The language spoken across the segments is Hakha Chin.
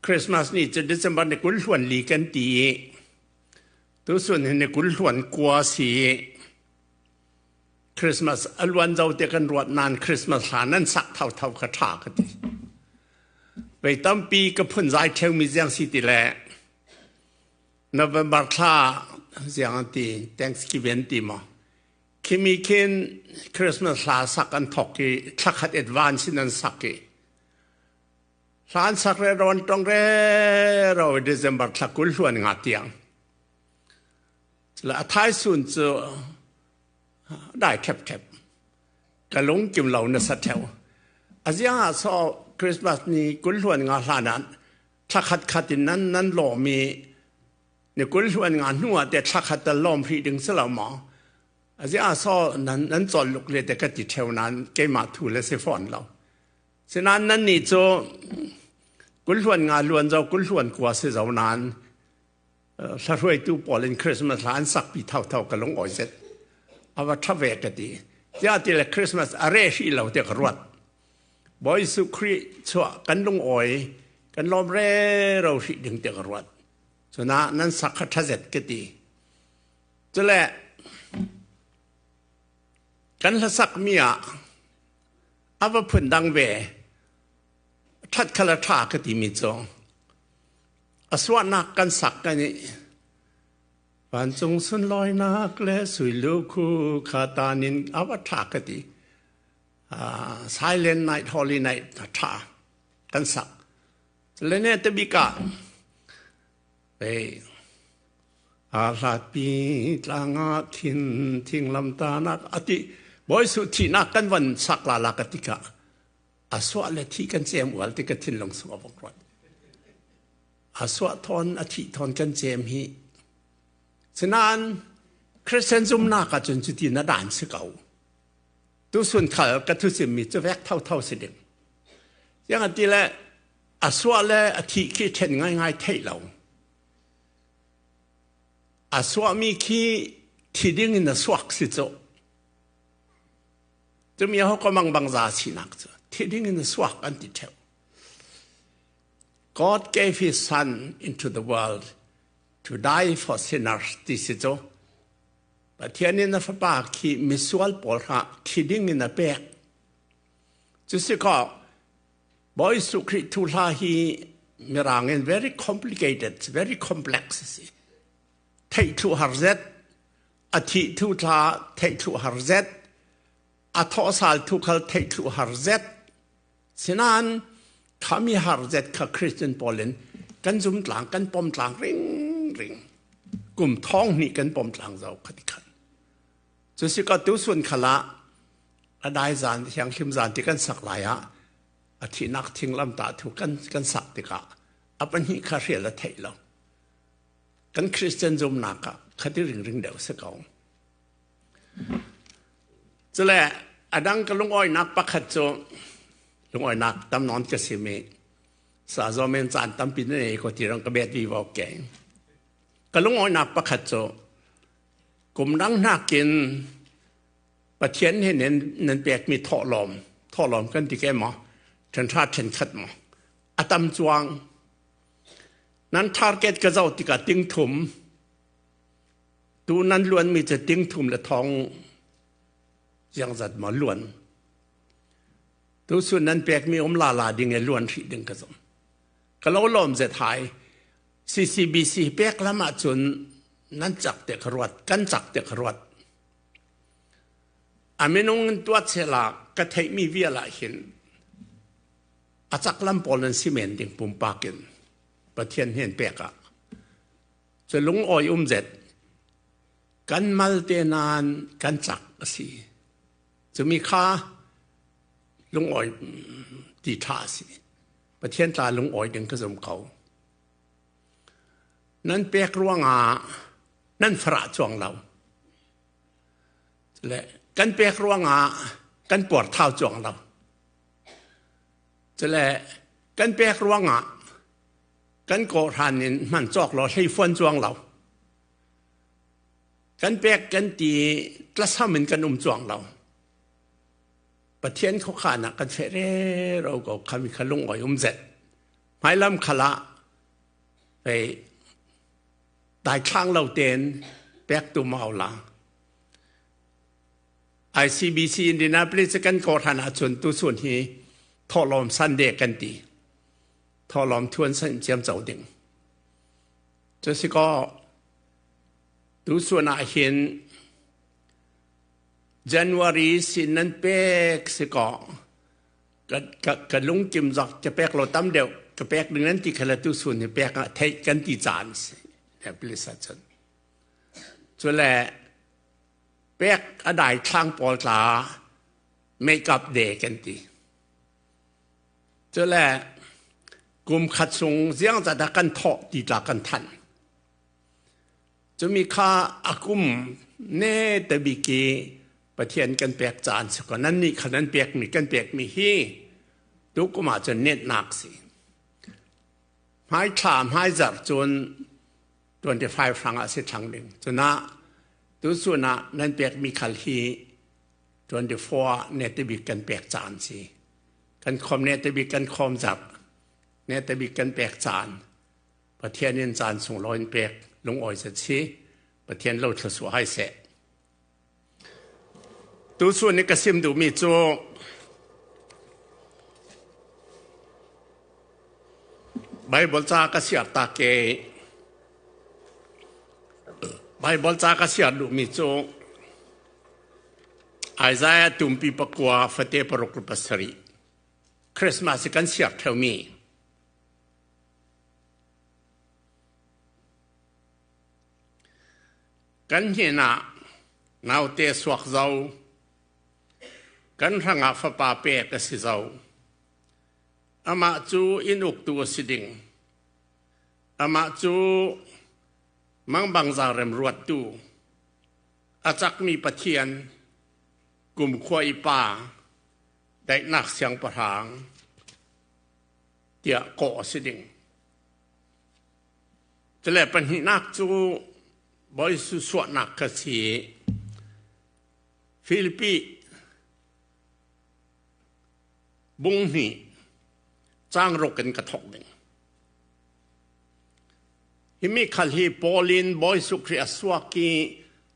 Christmas ni cu December ni 20 hluan li kan ti i tusun hi ni 20 hluan kua si i Christmas a luan zo te kan ruat nain Christmas hla nan sak thotho kha ṭha ka ti. Vei tampi ka phunzai ṭheumi ziang si ti le November thla ziang an ti Thanksgiving ti maw khimi khin Christmas hla sak an thok i thlakhat advance in an sak i hla an sak re ron tong re ro December thla 20 hluan nga tiang la a thaisun cu dai ṭhep ṭhep ka lung kim lo na sa ṭheo a ziang ah so Christmas ni 20 hluan nga hlan ah thla khat khat in nan nan lawm i ni 20 hluan nga hnu ah te thla khat tal lawm hrih ding si lo maw a ziang ah so nan nan cawl luk le te ka ti ṭheo nain keimah thu le si fawn lo sinain nan nih cu 20 hluan nga luan zo 20 hluan kua si zo nain Hlahruaitu pawl in Christmas hla an sakpi thotho ka lung awi zet. A va ṭha ve ka ti. Tiah ti le Christmas a re hrih lo tiah ka ruat. Bawi Jesuh Khrih chuah kan lung awi kan lawm rero hrih ding tiah ka ruat. Cuna nan sak kha ṭha zet ka ti. Cule kan hlasak mi ah a va phun dang ve ṭhat kha le ṭha ka timi cu A suahnak kan sak kan i vancung sunlawinak le sui lukhu kha tan in a va ṭha ka ti. Silent night, holy night a ṭha kan sak. Le ne te bik ah ei a hlatpi tlang ah thin thinglam tanak ati Bawi Su thihnak kan van sak la la ka tikah a suah le thih kan cem ual ti ka thinlung sung a vok ruat a suah thawn a thih thawn kan cem hi sinain Christian zumnak ah cun cuti na dan si ko tusun khal ka thu sim mi cu vek tho tho si ding yang ti le a suah le a thih khi then ngai ngai theih lo a suah mi khi thi ding in a suak si cu Cumi ho ko mang bang za sinak cu thi ding in suak an ti theu. God gave his son into the world to die for sinners ti si cu Pathian in a fapa khi misual pawl hra thi ding in a pek. Cu si ko Bawi Jesuh Khrih thu hla hi mirang in very complicated, very complex si. Theih thlu har zet A thih thu thla theih thlu har zet, a thawhsal thu khal theih thlu har zet. Sinain khami har zet kha Christian pawl in kan zum tlang kan pom tlang ring ring kum thong hnih kan pom tlang zau khati khan. Cu si ka tu sun khala a dai zan thianghlim zan ti kan sak lai ah a thihnak thinglam ta thu kan kan sak tikah a pahnih kha hrial a theih lo. Kan Christian zumnak ah khati ringring deuh si ko. Cule a dang ka lungawinak pakhat cu lungawinak tam nawn ka sim i sa zomen caan tampi na nei ko ti rang ka bet vi vo ke. Ka lungawinak pakhat cu kum dang nakin Pathian he nan nan pekmi thawhlawm thawhlawm kan ti ke maw ṭhenṭha ṭhenkhat maw a tam cuang Nan target ka zoh tikah tingthum tu nan luanmi cu tingthum le thong ziangzat maw luan. Tusun nan pekmi um la la ding e luan hrih ding ka zum. Ka lo lawm zet hai. CCBC pek lam ahcun nan cak te ka ruat, kan cak te ka ruat. A minung in tuat sela ka theihmi vial ah hin A caklam pawl nan si men ding pumpak in Pathian hnen pek ah cu lungawi um zet kan mal te nain kan cak a si. Cumi kha lungawi ti ṭha a si. Pathian tla lungawi ding ka zum ko. Nan pek ruangah nan farah cuang lo. Le kan pek ruangah kan puarthau cuang lo. Cule kan pek ruangah kan kawhhran in hman cawk law hleifuan cuang lo. Kan pek kan ti tlasam in kan um cuang lo. Pathian khuakhan ah kan feh rero ko khami kha lungawi um zet. Hmailam khala. Hei daithlang lo tein pek tu mau la. ICBC Indianapolis kan kawhhran ahcun tuchun hi thawhlawm Sunday kan ti. Thawhlawm thuan san ciam co ding. Cu si kaw tuchun ah hin January sin nan pek si kaw ka ka lungkim zak ka pek lo tam deuh ka pek ding nan ti khala tu sun hi pek ah theih kan ti caan si Indianapolis ahcun. Cule pek a dai thlang pawl tla make up day kan ti. Cule kum khat chung ziang zat ah kan thawh ti tla kan thanh. Cumi kha a kum ne te bik i Pathian kan pek caan si ko. Nan nih kha nan pekmi kan pekmi hi tu kum ah cun netnak si. Hmaithla hmaizarh cun 25 hrang ah si thlang ding. Cunah tuchun ah nan pekmi khal hi 24 ne te bik kan pek caan si. Kan khom ne te bik kan khom zarh ne te bik kan pek caan. Pathian in caan sunglawi in pek lungawi zet si. Pathian lo thluachuah hai seh. Tuchun i ka sim duhmi cu Baibal ca ka siar ta ke Baibal ca ka siar duhmi cu Isaiah tumpi pakua fate paruk le pasarih Christmas i kan siar ṭheumi Kan hnenah naute suak zo, kan hrangah fapa pek a si zo. Amah cu inn uktu a si ding. Amah cu mangbangza remruattu, a cakmi Pathian, kumkhua i pa, daihnak siangpahrang tiah kawh a si ding. Cule pahnihnak cu Bawi suahnak kha si. Filipi bung hnih caang ruk in ka thawk ding. Himi khal hi Paul in Bawi Jesuh Khrih a suak i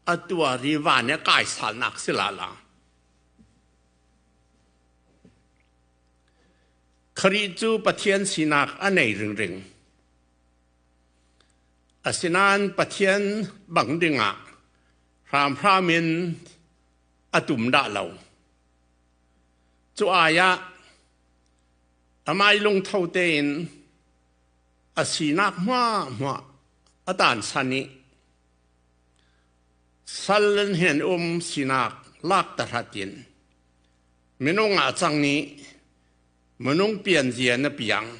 a tuar i van i a kai salnak si la la. Khrih cu Pathian sinak a nei ringring. Asinain Pathian bang dingah hramhram in a tum dah lo. Cu ai-ah amah i lungtho tein a sinak hmuahhmuah a tansan i sal in hin um sinak lak tahrat in minung ah cang i minung pianzia na piang.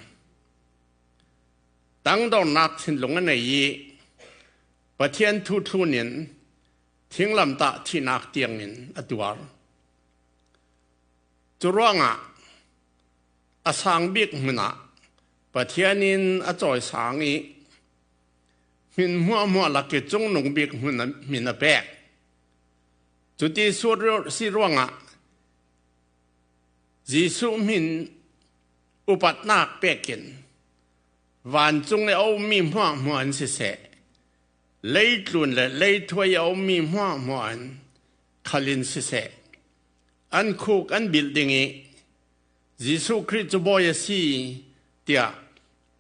Tangdornak thinlung a nei i Pathian thuthlun in thinglamtah thihnak tiangin a tuar. Cu ruangah a sang bik hmun ah Pathian in a cawisang i hmin hmuahhmuah lak i cungnung bik hmun min a pek. Cuti si ruangah Jesuh min upatnak pekin vancung i a ummi hmuahhmuah in siseh, leitlun le leithuai a ummi hmuahhmuah in khal in siseh, an khuk an bilh ding i Jesuh Khrih cu Bawi a si tiah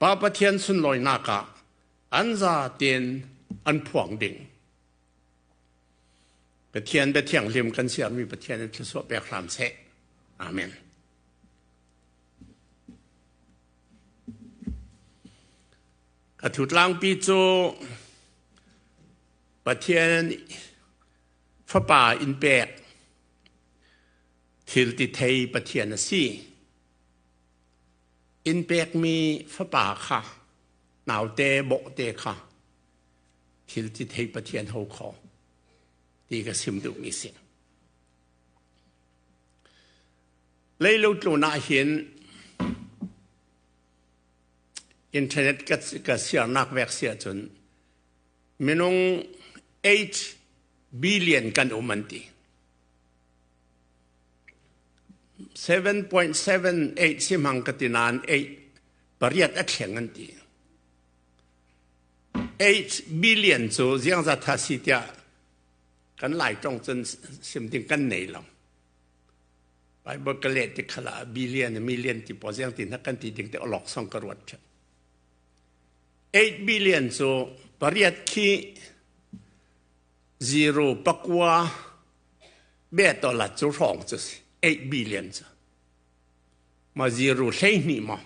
Pa Pathian sunlawinak ah an za tein an phuang ding. Pathian bia thianghlim kan siarmi Pathian in thluachuah pek hram seh. Amen. Ka thutlangpi cu Pathian fapa in pek thil ti thei Pathian a si. In pekmi fapa kha naute bawhte kha thil ti thei Pathian ho kho ti ka sim duhmi si. Leilo tlun ah hin internet ka, ka siarnak vek si ahcun minung 8 billion kan um an ti. 7.78 si hmang ka ti nain 8 pariat a thleng an ti. 8 billion cu ziangzat tha si tiah kan Lai tong cun sim ding kan nei lo. Bible ka leh tik khala billion million ti po ziang ti na kan ti ding te olok song ka ruat than. 8 billion cu pariat khi zero pakua be to la cu hrawng cu si 8 billion cu ma zero 12 maw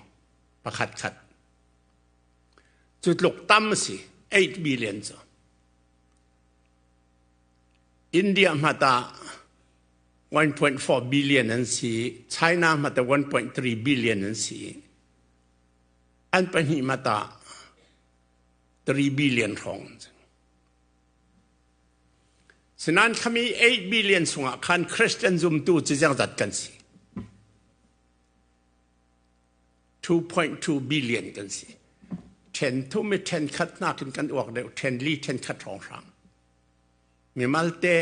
pakhat khat cu tluk tam si 8 billion cu India hmata 1.4 billion an si China hmata 1.3 billion an si an pahnih mata 3 billion hrawng Sinan thlami 8 billion chungah khan Christian zumtu cu zat kan si. 2.2 billion kan si. Then thum i then khat nakin kan uak deuh, then li then khat hrawng hrang. Mimalte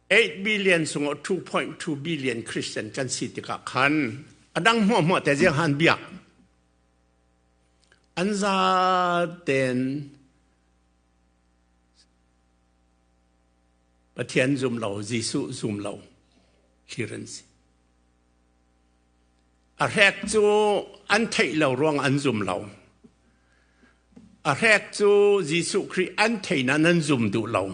8 billion chungah 2.2 billion Christian kan si tikah khan adang hmuahhmuah te ziang han biak. An za ten Pathian zum lo, Jesuh zum lo thlir an si. A hrek cu an theih lo ruang an zum lo. A hrek cu Jesuh Khrih an thei nain an zum duh lo.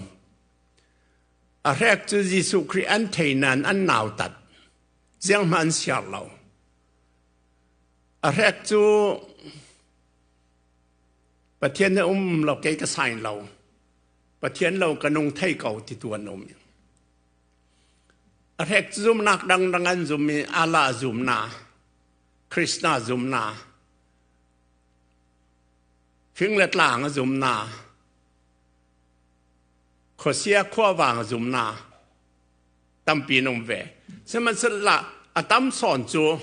A hrek cu Jesuh Khrih an thei nain an nautat. Zianghmah an siar lo. A hrek cu Pathian na um lo kei ka sign lo. Pathian lo ka nung thei ko ti tu an um. A hrek zumnak dangdang an zum i Allah zum na, Krishna zum na, fing le tlang a zum na, khuasia khuavang a zum na, tampi an um ve. Sihmanhsehlaw a tam sawn cu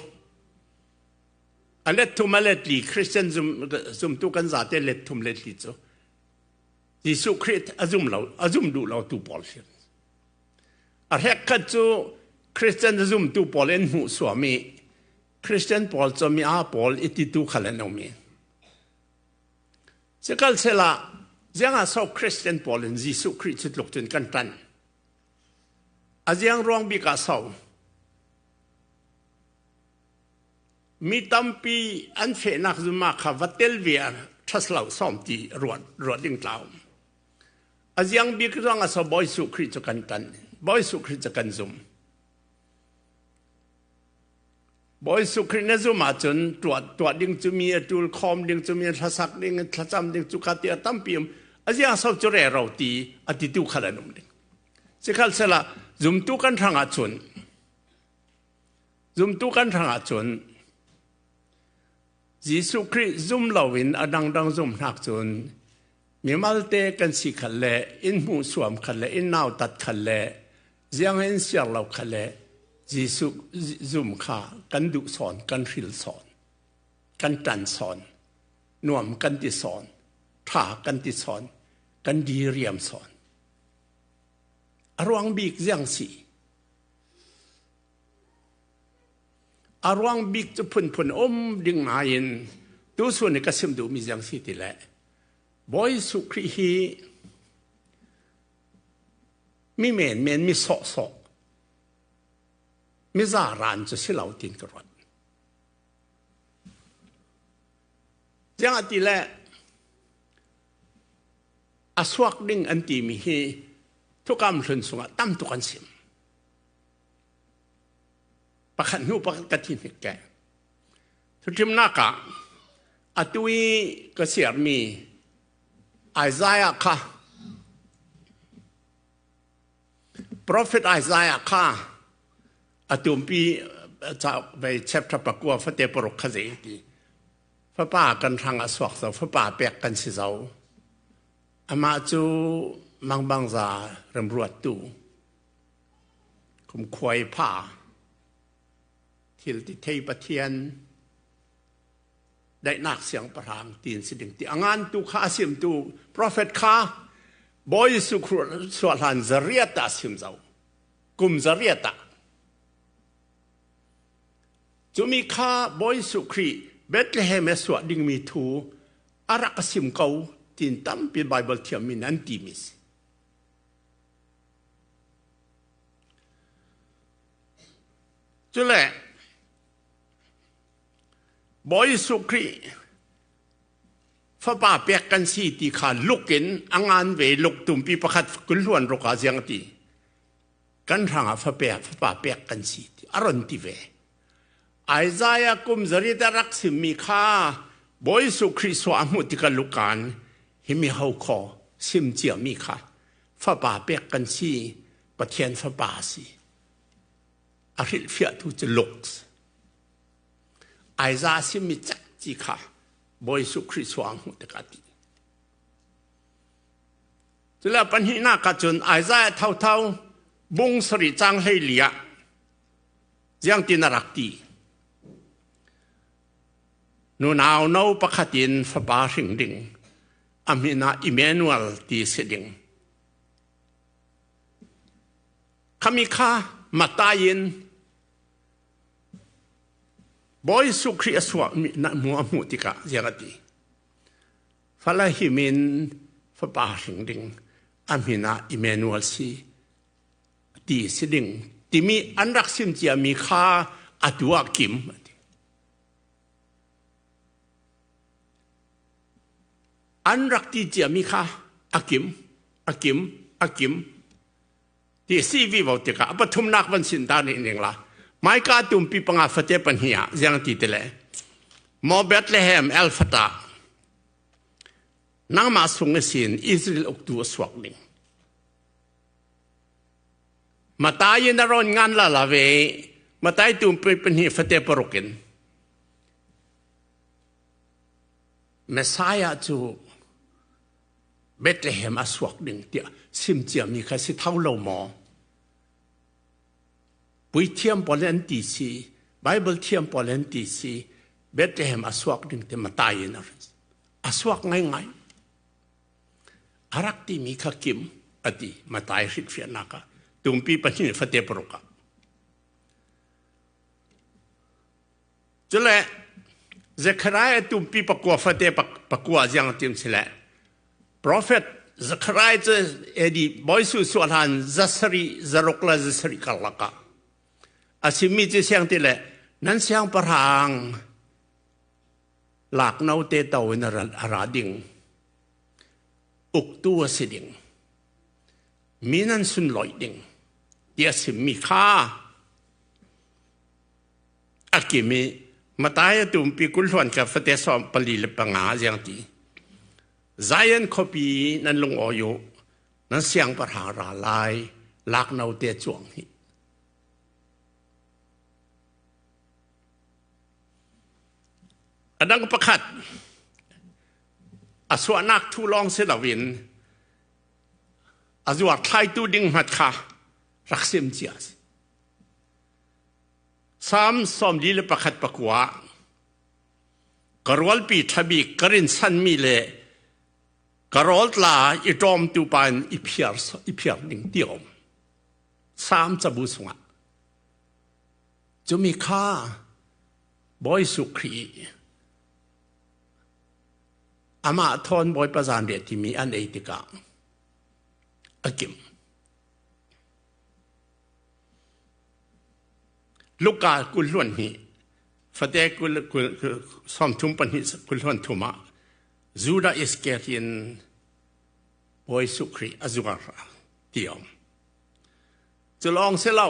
A let thum a let li Christian zum zumtu kan zate let thum let li cu Jesuh Khrih a zum lo a zum duh lo tu pawl si. A hrek khat cu Christian a zumtu pawl in hmuh suami Christian pawl cu mi a pawl i ti tu khal an um i. Sikal sela ziangah so Christian pawl in Jesuh Khrih cu tluk cun kan tan. A ziang ruang bik ah so Mi tampi an fehnak zuma kha va tel ve a ṭhas lo sawm ti ruat ruat ding tlau. A ziang bik ruang a so Bawi Jesuh Khrih cu kan tan. Bawi Jesuh Khrih cu kan zum. Bawi Jesuh Khrih na zum ahcun tuah tuah ding cu mi a ṭul khawm ding cu mi hlasak ding thlacam ding cu ka ti a tampi um. A ziang so cu re ro ti a ti tu khal an um ding. Sikhal sela zumtu kan hrang ahcun Zumtu kan hrang ahcun Jesuh Khrih zum loin a dangdang zumhnak cun mimalte kan si khat le inn hmuh suam khat le inn nautat khat le ziang in siar lo khat le Jesuh zum kha kan duh sawn kan hril sawn kan ṭan sawn nuam kan ti sawn ṭha kan ti sawn kan diriam sawn a ruang bik ziang si A ruang bik cu phunphun um ding nain tuchun i ka sim duhmi ziang si ti le Bawi Jesuh Khrih hi mi menmen mi sawhsawh mi zaran cu si lo tin ka ruat. Ziang ti le a suak ding an timi hi thukam hlun chungah tam tuk an sim. Pakhat hnu pakhat ka thi hnik ke. Thuṭhimnak ah atu i ka siarmi Isaiah kha Prophet Isaiah kha atumpi cauk vei chapter pakua fate paruk kha zei ti fapa kan hrang a suak zo fapa pek kan si zo amah cu mangbangza remruattu Kumkhuai pha thil ti thei Pathian daihnak siangpahrang tiin si ding ti a ngan tu kha a simtu prophet kha Bawi Jesuh chuah hlan zariat ah sim zo kum zariat ah cumi kha Bawi Jesuh Khrih Bethlehem e suah dingmi thu. A rak sim ko tin tampi Bible thiammi nih an timi si. Cule Bawi Jesuh Khrih fapa pek kan si ti kha luk in a ngan ve luk tumpi pakhat kulhluan ruk ah ziang ti kan hrangah fapek fapa pek kan si ti a ron ti ve. Isaiah kum zarit a rak simmi kha Bawi Jesuh Khrih suah a hmuh tikah lukan hi mi ho khaw sim ciami kha fapa pek kan si Pathian fapa si a hrilhfiahtu cu Luke Isaiah simmi cak ci kha Bawi Jesuh Khrih suah a hmuh tikah ti. Cule pahnihnak ah cun Isaiah thotho bung sarih cang 14 ah ziang tin a rak ti. Nunau no pakhat in fapa hring ding a min ah Emmanuel ti si ding. Khami kha Matai in Bawi Jesuh Khrih a suah mi na hmu a hmuh tikah ziang a ti. Falahim in fapa hring ding a min ah Emmanuel si ti si ding timi an rak sim ciami kha atu ah kim ati. An rak ti ciami kha a kim a kim a kim ti si vi vo tikah a pathumnak van sin ta nih ning la Maika tumpi panga fate pahnih ah ziang ti tile Mo Bethlehem Elfata nangmah sung sin Israel uktu a suak ding Matai in a ron ngan la la ve Matai tumpi pahnih fate paruk in Messiah cu Bethlehem a suak ding tiah sim ciami kha si tho lo maw? Puithiam pawl an ti si, Bible thiam pawl an ti si, Bethlehem a suak ding ti Matai in a suak ngaingai. A rak timi kha kim a ti Matai hrilhfiahnak ah tumpi pahnih fate paruk ah. Cule Zekhariah tumpi pakua fate pakua ziang tim si le Prophet Zekhariah cu AD Bawi Su suah hlan zasarih zaruk le zasarih karlak ah a chimmi cu siang ti le nan siangpahrang lak no te to in a ra ding uktu a si ding mi nan sunlawih ding ti a chimmi kha A kim i Matai a tumpi kulhluan kha fate 45 ziang ti. Zion khuapi nan lung awi u, nan siangpahrang ra lai, lak no te cuang hi. A dang pakhat, a suahnak thu lawng si loin a zuar thlaitu ding hmat kha rak sim cia a si. Salm 41 pakua ka rualpi ṭhabik ka rinsanmi le ka rawltla i ṭawmtu pa in i phiar i phiar ding ti um. Salm cabu chungah cumi kha Bawi Jesuh Khrih amah thawn Bawipa zanriah timi an ei tikah a kim. Luka kulhluan hnih fate kul kul 32 kulhluan thum ah Judah Iskariot in Bawi Jesuh Khrih a zuar ti om. Cu lawng si lo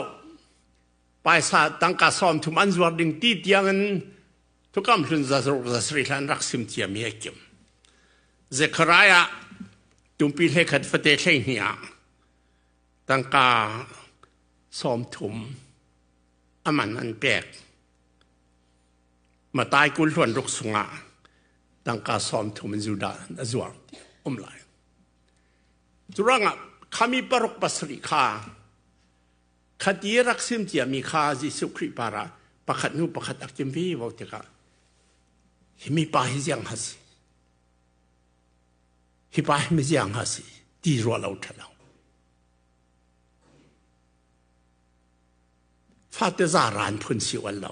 paisa tangka 30 an zuar ding ti tiang in thukam hlun za zasarih hlan rak sim ciami a kim. Zechariah tumpi hlekhat fate hlei hnih ah tangka 30 a man an pek. Matai kul hluan ruk sungah tangka 30 in Judah a zuar um lai. Curangah khami paruk pasarih kha khati rak sim ciami kha Jesuh Khrih para pakhat hnu pakhat a kim vi vo tikah hi mi pa hi ziang ha si hi pa hi mi ziang ha si ti ruah lo ṭha lo. Fate zaran phun si ual lo.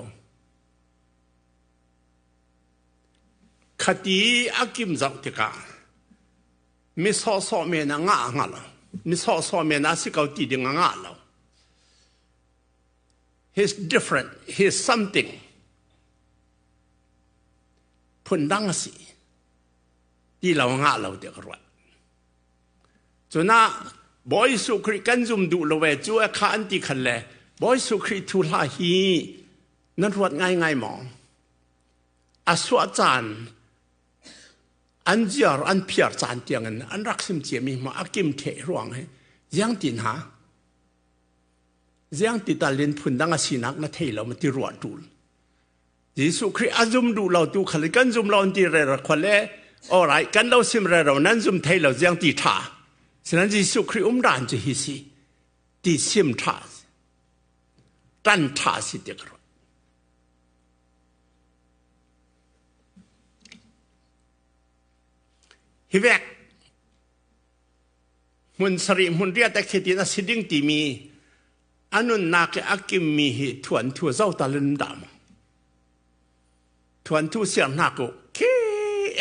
Khati a kim zoh tikah mi sawhsawh men a ngah hnga lo. Mi sawhsawh men a si ko ti ding a ngah lo. He's different. He's something. Phundang a si. Ti lo ngah lo ti ka ruat. Cuna Bawi Jesuh Khrih kan zum duh lo ve cu a kha an ti khan le Bawi Jesuh Khrih thu hla hi nan ruat ngaingai maw? A suah caan an ziar an phiar caan tiangin an rak sim ciami ma a kim theh ruang hi ziang tin ha ziang ti talin phun dang a sinak na thei lo ma ti ruah tul Jesuh Khrih a zum duh lo tu khal kan zum lo an ti re ra khol e alright kan lo sim re ro nan zum thei lo ziang ti tha sinan Jesuh Khrih um dan chu hi si ti sim tha tan tha si ti ka Hi vek hmun sarih hmun riat a khitin a si ding timi a nunnak i a kimmi hi thuan thu zo talin dah maw thuan thu siar hna ku khi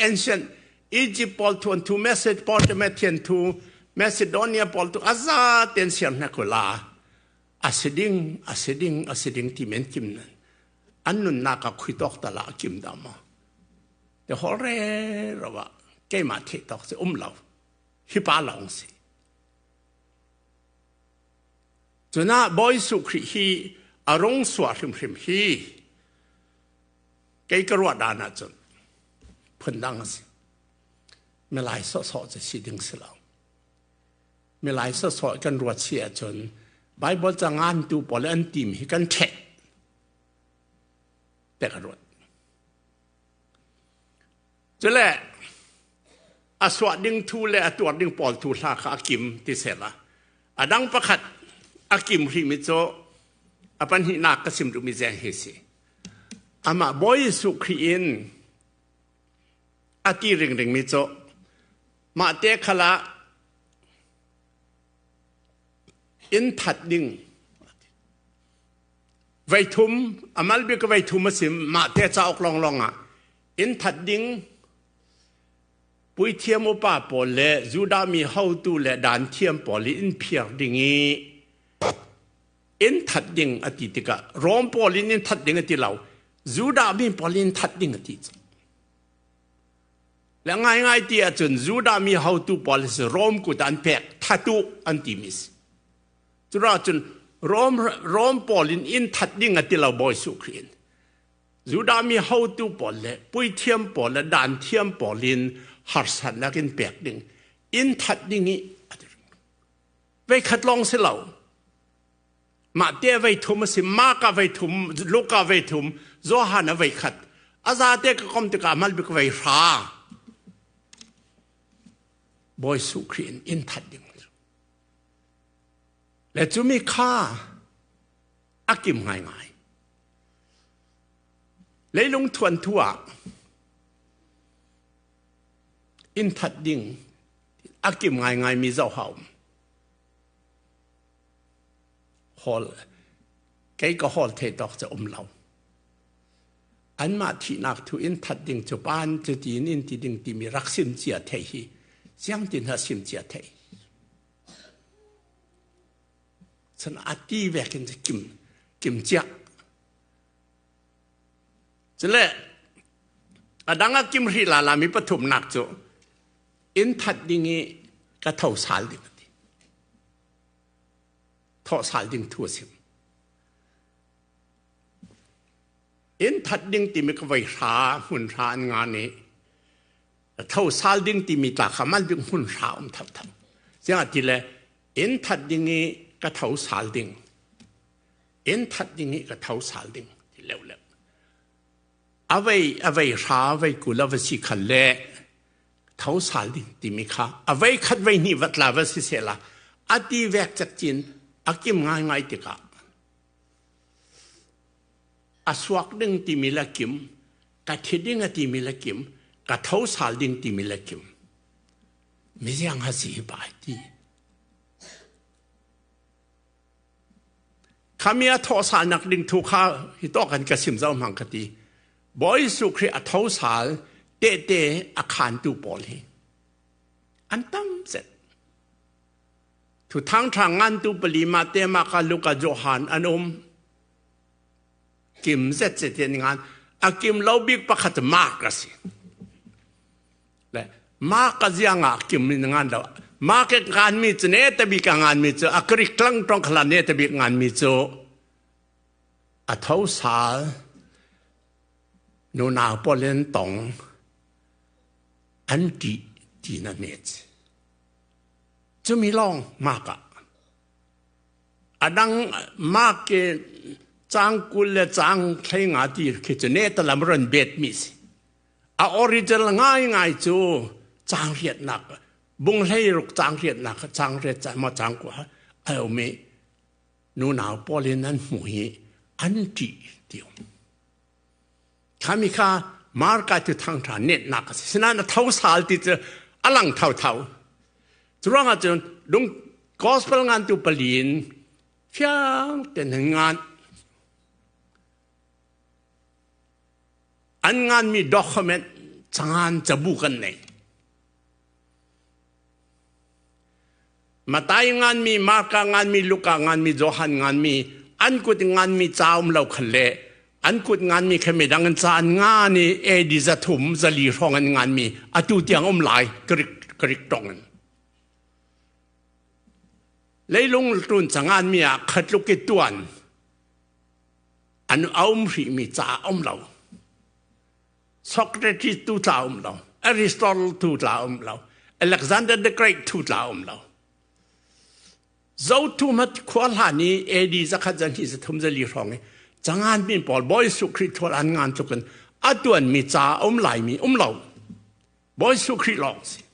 ancient Egypt pawl thuan thu Mesopotamia thian thu Macedonia pawl tu aza ten siar hna ku la a si ding a si ding a si ding ti men kim nan an nunnak ah khui tawk tala a kim dah maw te hol re rawa keimah theih tawk si um lo hi pa lawng si cuna Bawi Jesuh Khrih hi a rung suah hrimhrim hi kei ka ruah dan ahcun phundang a si milai sawhsawh cu si ding si lo milai sawhsawh kan ruat si ahcun Bible cangan tu pawl an tim hi kan ṭheh te ka ruat. Cule a suah ding thu le a tuar ding pawl thu hla kha a kim ti sela. A dang pakhat a kim hrimi cu a pahnihnak ka sim duhmi zeng hi si. Amah Bawi Jesuh Khrih in a ti ringring mi cu mah te khala inn that ding veithum amal bik veithum a sim mah te cauk lawnglawng ah inn that ding puithiam upa pawl le Judah mi hotu le dan thiam pawl i inn phiar ding i inn that ding a ti tikah Rom pawl in inn that ding a ti lo Judah mi pawl in that ding a ti Le ngaingai ti ahcun Judah mi hotu pawl hi Rom kut an pek thatu an timi si. Curuah cun Rom, Rom pawl in inn that ding a ti lo Bawi Jesuh Khrih in. Judah mi hotu pawl le puithiam pawl le dan thiam pawl in harsatnak in pek ding inn that ding i a ti. Vei khat lawng si lo. Mah te vei thum a si, Mark ah vei thum, Luke ah vei thum, Johan ah vei khat. A zate ka kom tikah mal bik vei hra. Bawi Jesuh Khrih in inn that ding. Le cu mi kha a kim ngaingai. Leilung thuan thu ah inn that ding a kim ngaingai mi zoh hau. Hall kei ka hall thei tawk cu um lo. Anmah thihnak thu in that ding cu pan cu tiin in ti ding timi rak sim cia thei hi siang tin ha sim cia thei. Cun a ti vek in kim kim cia. Cule a dang a kim hri la la mi pathumnak cu in that ding i ka tho sal ding a ti. Thawh sal ding thu a sim. Inn that ding timi ka voi hra hmun hra an nga nih tho sal ding timi tla kha mal bik hmun hra um tho tho. Siang ti le inn that ding i ka tho sal ding. Inn that ding i ka tho sal ding ti leu leu. Avei avei hra vei kul a va si khal le tho sal ding timi kha a vei khat vei hnih vat la va si sela a ti vek cek cin a kim ngaingai tikah a suak ding timi la kim ka thi ding a timi la kim ka tho sal ding timi la kim miziang ha si hi pai ti Khami a thawh salnak ding thu kha hi to kan ka sim zau hmang ka ti. Bawi Jesuh Khrih a tho sal. Tehte a khaantu pawl hi an tam zet. Thu thangṭha ngantu pali Mate, Marka, Luka, Johan an um. Kim zet zet in ngan. A kim lo bik pakhat Mark a si. Le Mark a ziang ah kim in ngan lo. Mark e ngan mi cu ne tabik a ngan mi cu a Greek tlang tong khala ne tabik ngan mi cu a tho sal nunau pawl in tong an ṭih ti na net. Cumi lawng Mark ah. A dang Mark i caang 20 le caang 15 ti khi cu ne talam ron bet mi si. A original ngaingai cu caang riatnak bung hlei ruk caang riatnak caang riat ca ma caang kua a um i nunau pawl in an hmuh i an ṭih ti um. Khami kha Marka cu thangṭha netnak a si. Sinain a tho sal ti cu a lang thotho. Cu ruangah cun lung gospel ngantu pali in fiang ten an ngan. An nganmi document cangan cabu kan nei. Matai nganmi, Marka nganmi, Luka nganmi, Johan nganmi, an kut nganmi ca um lo khan le an kut nganmi kha midang in ca an ngan i AD 300 400 hrawng an nganmi atu tiang um lai Greek Greek tong in. Leilung tun cangan mi ah khatluk i tuan an aum hrih mi ca um lo. Socrates tu tla um lo, Aristotle tu tla um lo, Alexander the Great tu tla um lo. Zotu mat khua hlan i AD zakhat zan hi zathum zali hrawng i cangan min pawl Bawi Jesuh Khrih thual an ngan tluk in a tuan mi ca um lai mi um lo. Bawi Jesuh Khrih lawng si.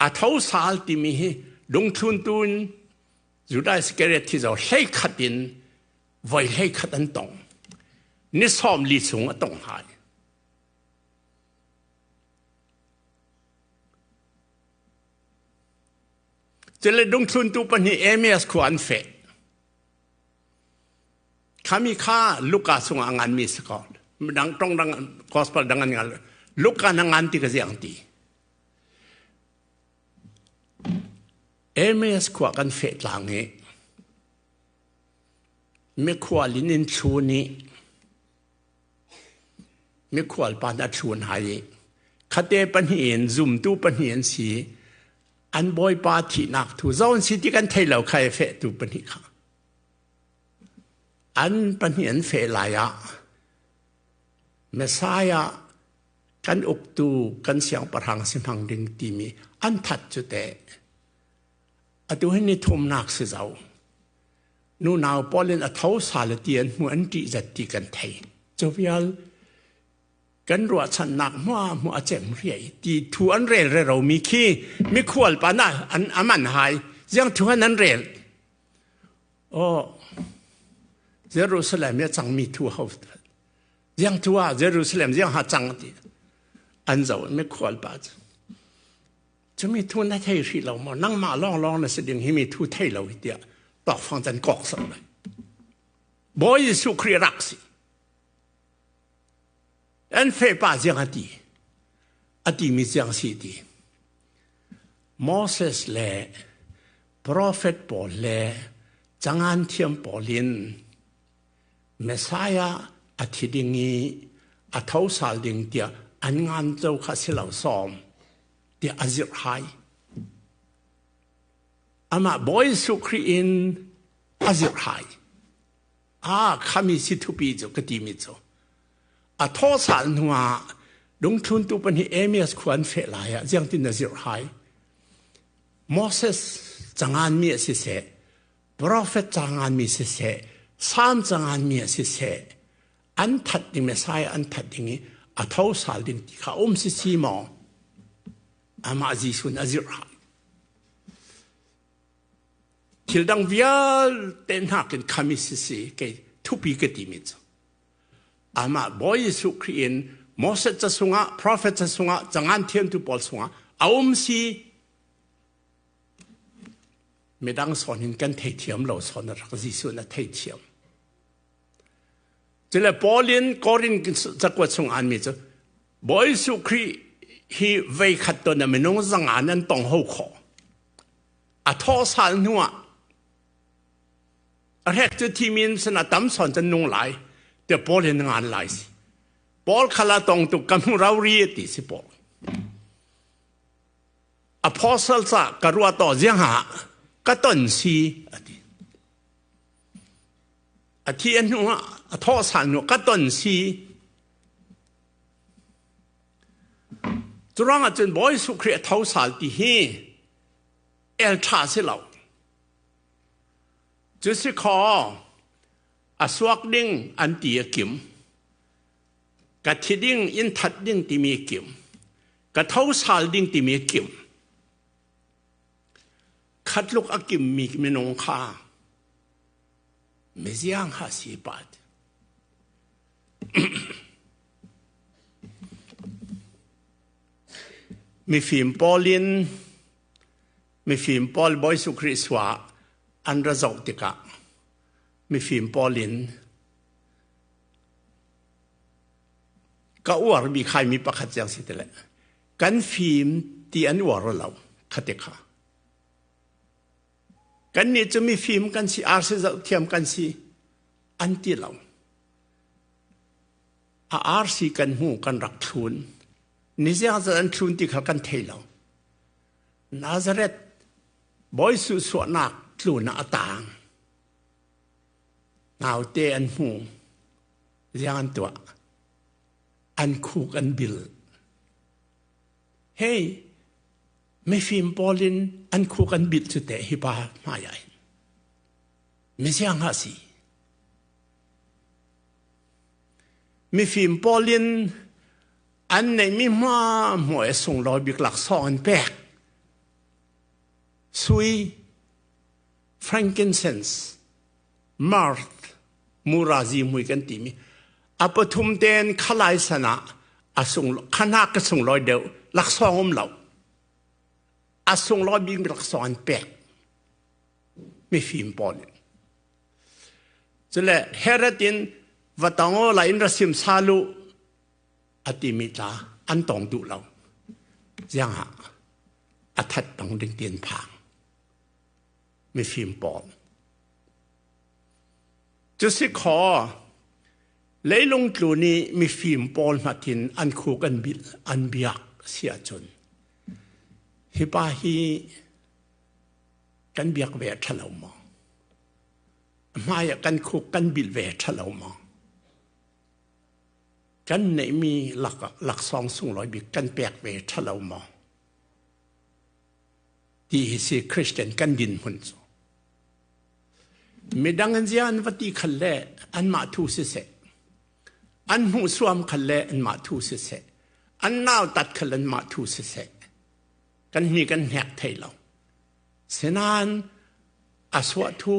A tho sal timi hi lungthlun tun Judah Iscariot thi zo hlei khat in voi hlei khat an tong. Ni 40 chung a tong hai. Cule dungthluntu pahnih Emias khua an feh. Khami kha Luka chungah a nganmi si ko. Dang tong dang gospel dang an ngal. Luka na ngan ti ka ziang ti. Emias khua kan feh tlang i Mikhual in in thlun i mikhual pa nih a thlun hai i khate pahnih in zumtu pahnih an si an bawipa thihnak thu zo an si ti kan thei lo kha i fehtu pahnih kha an pahnih an feh lai ah Messiah kan uktu kan siangpahrang si hmang ding timi an that cu teh Atu hi ni thumnak si zau. Nunau pawl in a tho sal ti an hmu an ṭih zat ti kan thei. Cu vial kan ruahchannak hmua hmu a cem riai ti thu an rel re ro mi khi mikhual pa na an aman hai ziang thu han an rel. Oh Jerusalem ya cangmi thu ho ziang thu ah Jerusalem ziang ha cang ti an zo mikhual pa cu Cumi thu na thei hrih lo maw? Nangmah lawnglawng na si ding hi mi thu thei lo hi tiah tawkfang can kok sak lai. Bawi Jesuh Khrih rak si. An fepa ziang a ti. A ti mi ziang si ti. Moses le prophet pawl le cangan thiam pawl in Messiah a thi ding i a tho sal ding tiah an ngan co kha si lo sawm. tiah a zirh hai. Amah Bawi Jesuh Khrih in a zirh hai. Ah, khami si thupi cu ka timi cu. A thaw sal hnu ah lungthluntu pahnih Amias khua an feh lai ah ziangtin na zirh hai. Moses cangan mi a si seh, prophet cangan mi si seh, Psalm cangan mi a si seh, an that ding Messiah an that ding i a tho sal ding ti kha um si si maw amah Jesuh a zirh hai thil dang vialte nakin khami si si kei thupi ka ti mi cu amah Bawi Jesuh Khrih in Moses ca sungah prophet ca sungah cangan thiamtu pawl sungah a um si midang sawn in kan theithiam lo sawn rak Jesuh na theithiam. Cule Paul in Korin cakuat chung an mi cu Bawi Jesuh Khrih hi vei khat ton a minung zanga nan tong ho khawh. A thawh sal hnu ah a hrek cu thi min sana tam son cun nung lai te Paul in ngan lai si. Paul khala tong tu ka hmu rau ri ti si Paul. Apostle ca ka ruah to ziang ha ka ton si ati. A thi a hnu ah a thawh sal hnu ka ton si. Curuang ah cun Bawi Jesuh Khrih a tho sal ti hi el ṭha si lo. Cu si khaw a suak ding an ti a kim. Ka thi ding in that ding timi kim. Ka tho sal ding timi kim. Khatluk a kimmi minung kha miziang ha si pat. Mifim pawl in mifim pawl Bawi Jesuh Khrih sua an ra zoh tikah mifim pawl in ka uarmi khaimi pakhat ciang si tile kan fim ti an uar lo khate kha kan nih cu mifim kan si arsi zoh thiam kan si an ti lo a arsi kan hmu kan rak thlun niziang zat an thlun ti kha kan thei lo Nazareth Bawi Suh suahnak tlun ah a tang naute an hmu ziang an tuah an khuk an bil hei mifim pawl in an khuk an bil cu teh hi pa hmai ah hin misiang ha si mifim pawl in an neihmi hma hmuai sunglawi bik laksawng an pek sui frankincense myrrh murazi mui kan timi a pathum ten khalai sana a sung khana ka sunglawi deuh laksawng um lo a sunglawi bik laksawng an pek mifim pawl in cule Herod in vatango la in rasim salu a timi tla an tong duh lo ziang ah a that tong ding tin phang mifim pawl cu si khaw leilung tlu nih mifim pawl hmatin an khuk an bil an biak si ahcun hi pa hi kan biak ve ṭha lo maw hmai ah kan khuk kan bil ve ṭha lo maw kan neihmi lak laksawng sunglawi bik kan pek ve ṭha lo maw ti hi si Christian kan dinhmun cu midang an zia an va ti khal le anmah thu siseh an hmuh suam khal le anmah thu siseh an nautat khal anmah thu siseh kan hni kan hnek thei lo senain a suah thu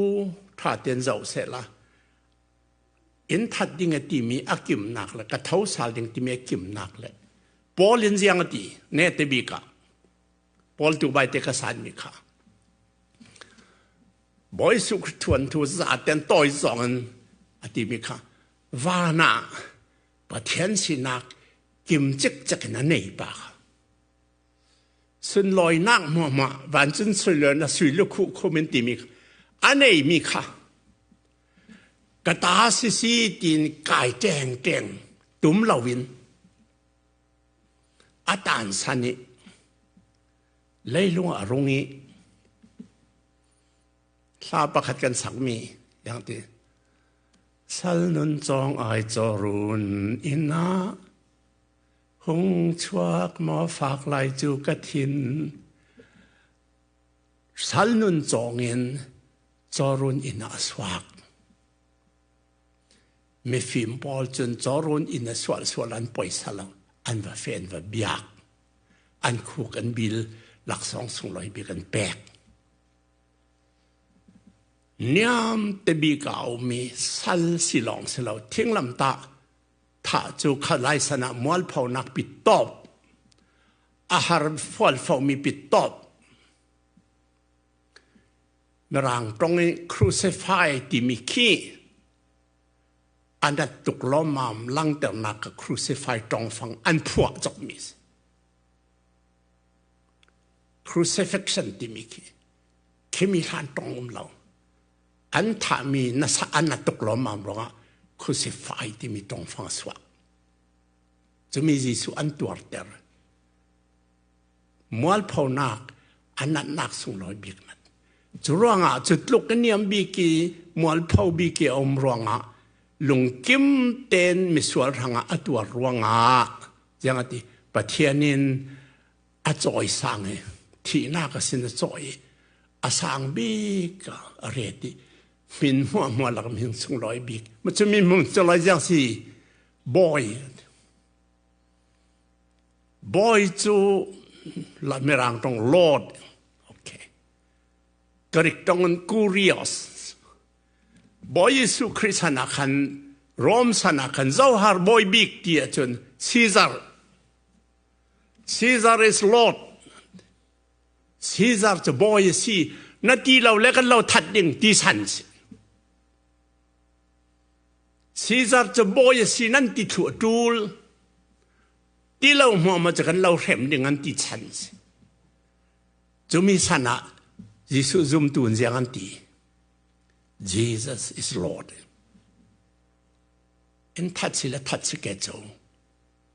tha ten zoh seh la in that ding a timi a kimnak le ka tho sal ding timi a kimnak le Paul in ziang a ti ne te bik ah Paul tu bai te ka san mi kha Bawi su thuan thu za ten toi zong in a ti mi kha vana Pathian sinak kim cik cik in a nei pa kha sunlawinak hmuahhmuah vancung sunlawinak sui lukhuh khum in timi a neimi kha ka ta sisi tiin kai ṭeng ṭeng tum loin a taan san i leilung a rung i hla pakhat kan sakmi yang ti sal nun cawng ai cawrun inn ah Hung chuak maw fak lai cu ka thin sal nun cawng in cawrun inn ah a suak. Mifim pawl cun cawrun inn a sual sual an poisa lo an va fe an va biak an khuk an bil laksawng sunglawi bik an pek. Niam te bik a ummi sal si lawng si lo thinglam tah thah cu khalai san ah mualphonak pi tawp a har fualfomi pi tawp mirang tong i crucify timi khi. A nat tuk lawmmam langhternak ka crucify tongfang an phuah cawkmi si. Crucifixion timi khi khimi hlan tong um lo. An thahmi na sa an na tuk lawmmam ruangah crucify timi tongfang a suak. Cumi Jesuh an tuarter. Mualphonak a natnak sunglawi bik nat. Cu ruangah cu tluk in niam bik i mualpho bik i a um ruangah lungkim tein misual hrangah a tuar ruangah ziang a ti Pathian in a cawisang i thihnak a sin a cawi i a sang bik a ret i min hmuahhmuah lak min sunglawi bik ma cu min hmung sunglawi ziang si bawi bawi cu la mirang tong lord okay Greek tong in kurios Bawi Jesuh Khrih san ah khan Rome san ah khan zohar bawi bik ti ahcun Caesar Caesar is Lord. Caesar cu bawi a si. Na ti lo le kan lo that ding ti san si. Caesar cu bawi a si nan ti thlu a ṭul. Ti lo hmuahmah cu kan lo hrem ding an ti chan si. Cumi san ah Jesuh zumtu in ziang an ti. Jesus is Lord. In that si le that si ke cu.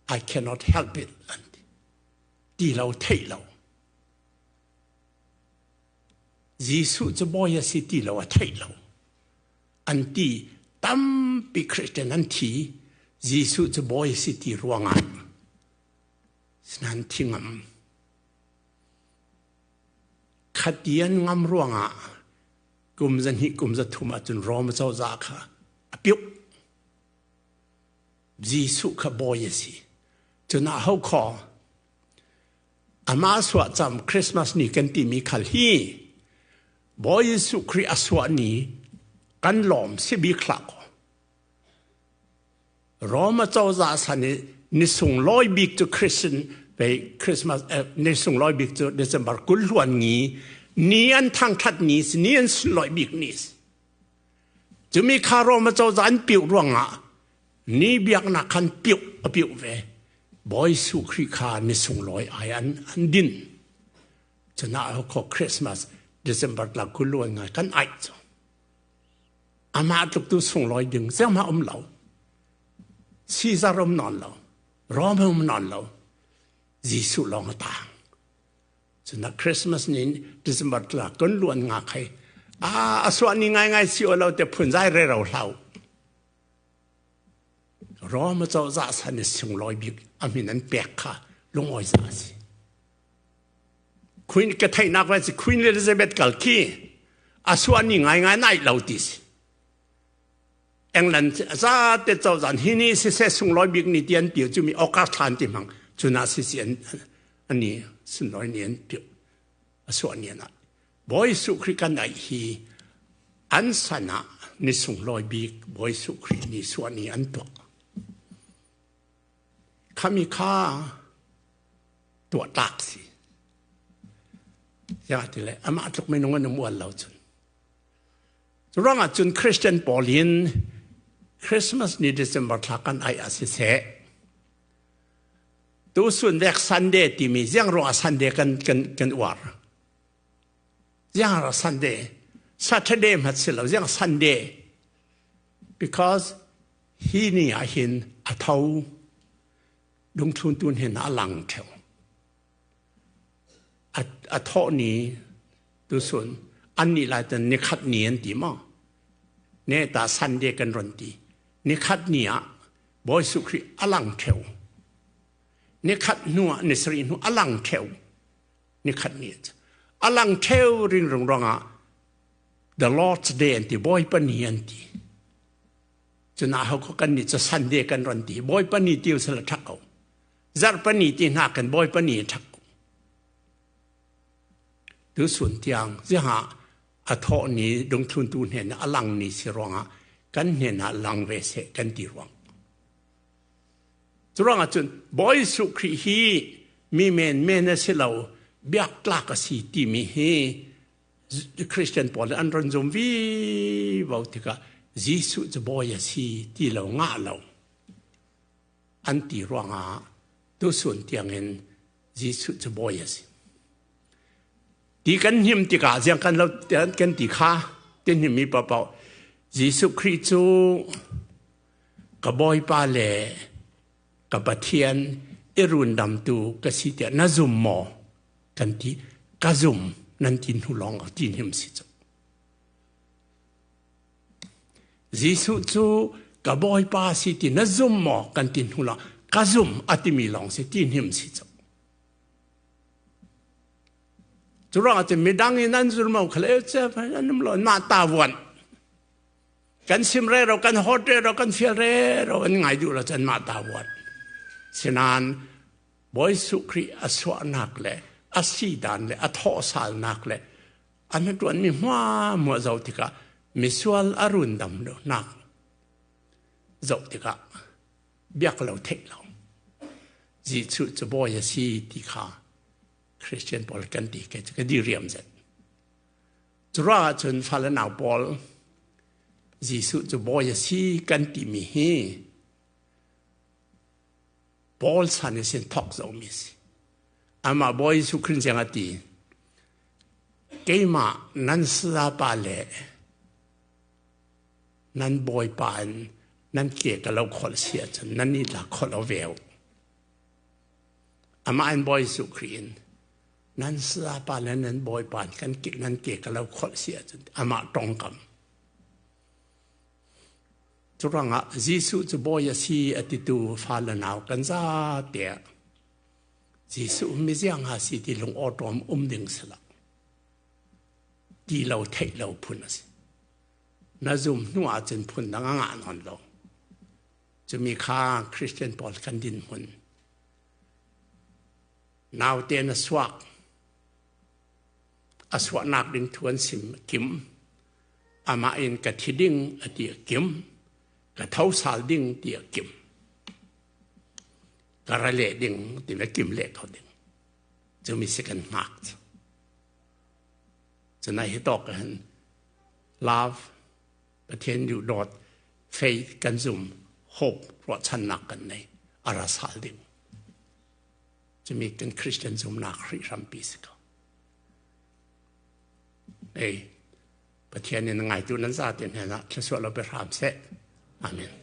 I cannot help it an ti. Ti lo theih lo. Jesuh cu bawi a si ti lo a theih lo. An ti tampi Christian an thi. Jesuh cu bawi a si ti ruangah sinan thi ngam. Khati an ngam ruangah kum zahnih kum zathum ahcun Rome cozah kha a piuk. Jesuh kha bawi a si. Cun ah ho khaw amah suah cam Christmas ni kan timi khal hi Bawi Jesuh Khrih a suah ni kan lawm si bik hlah kaw. Rome cozah san i ni sunglawi bik cu Christian pe Christmas ni sunglawi bik cu December 20 hluan ni ni an thangthat ni si ni an sunlawi bik ni si. Cumi kha Rome cozah an piuh ruangah ni biaknak khan piuh a piuh ve. Bawi Jesuh Khrih kha ni sunglawi ai an an din. Cuna kho Christmas December tla kuluan ngai kan ai cu. Amah tluk tu sunglawi ding zeihmah um lo. Caesar um non lo. Rome um non lo. Jesuh lawng a tang. Cuna Christmas ni December tla kan luan nga khai a a suah ni ngai ngai si lo te phun zai re ro hlau. Rome cozah san i sunglawi bik a min an pek kha lungawi za a si. Queen ka theihnak vai si Queen Elizabeth kal khi a suah ni ngai ngai nai lo ti si. England za te cozah hi ni siseh sunglawi bik ni ti an pio cu mi August thlan ti hmang cuna sisi an ani sunglawi ni an pio a suah ni an Bawi Jesuh Khrih kan ai hi an san ah ni sunglawi bik Bawi Jesuh Khrih ni suah ni an tuah khami kha tuah tlak si ya ti le amah tluk minung an um ual lo cun Curuangah cun Christian pawl in Christmas ni December thla kan ai ah siseh tusun vek Sunday timi ziang ruangah Sunday kan kan kan uar. Ziang ra Sunday Saturday hmat si lo ziang Sunday because hi ni ah hin a tho dungthlun tun hin a lang theo. A thawh ni tusun an nih lai tan nikhat ni an ti maw ne ta Sunday kan ron ti nikhat ni ah Bawi Jesuh Khrih a lang theo nikhat hnu ah ni sarih hnu a lang theo nikhat ni a lang theo ring rung rong ah the Lord's Day an ti Bawipa ni an ti cuna ho ko kan ni cu Sunday kan ron ti Bawipa ni ti usala thak ko Zarhpani ti hna kan Bawipa ni a ṭhak. Tusun tiang ziangah a thawh ni dungthluntu hnen a lang ni si ruangah kan hnen ah lang ve seh kan ti ruang. Cu ruangah cun Bawi Jesuh Khrih hi mi men men a si lo biak tlak a si timi hi Christian pawl an ron zum vivo tikah. Jesuh cu bawi a si ti lo ngah lo an ti ruangah tusun tiangin Jesuh cu bawi a si. Ti kan hnim tikah ziang kan lo kan ti kha ti hnimmi paohpaoh Jesuh Khrih cu ka Bawipa le ka Pathian i rundamtu ka si tiah na zum maw? Kan ti ka zum nan ti hnu lawng ti hnim si cu. Jesuh cu ka Bawipa si ti na zum maw kan ti hnu lawng ka zum a timi lawng si ti hnim si cu. Cu ruangah cun midang in an zul mo khale an um lo mah ta vuan kan sim re ro kan hot re ro kan fial re ro an ngai duh lo cun mah ta vuan sinan Bawi Jesuh Khrih a suahnak le a sidan le a thawhsalnak le a hnaṭuanmi hmuahmuah zoh tikah misual a rundam nak zoh tikah biak lo theih lo Jesuh cu bawi a si ti kha Christian pawl kan ti ke cu ka diriam zet. Cu ruangah cun fale nau pawl Jesuh cu bawi a si kan timi hi Paul chan in sin thok zomi a si. Amah Bawi Jesuh Khrih ziang a ti keimah nan sayapa le nan bawipa in nan ke ka lo kholh si ahcun nan ni tla kholh o ve u. Amah in Bawi Jesuh Khrih in nan sayapa le nan bawipa kan ke nan ke ka lo kholh si ahcun amah tongkam. Cu ruangah Jesuh cu bawi a si a titu fa le nau kan za tiah Jesuh miziang ha si ti lung awṭawm um ding si lo. Ti lo theih lo phun a si. Na zum hnu ahcun phun dang a ngah nawn lo. Cumi kha Christian pawl kan dinhmun. Naute na suak. A suahnak ding thu an sim kim. Amah in ka thi ding a ti a kim. Ka tho sal ding ti a kim. Ka ra leh ding ti le kim leh kho ding. Cumi si kan hngak. Cunai hi tawk hin love Pathian duh dawt faith kan zum hope ruahchannak kan nei a ra sal ding cumi kan Christian zumnak Khrih hrampi si ko ei Pathian in ngaitu nan za te hnen ah thluasuah lo pe hram seh amen.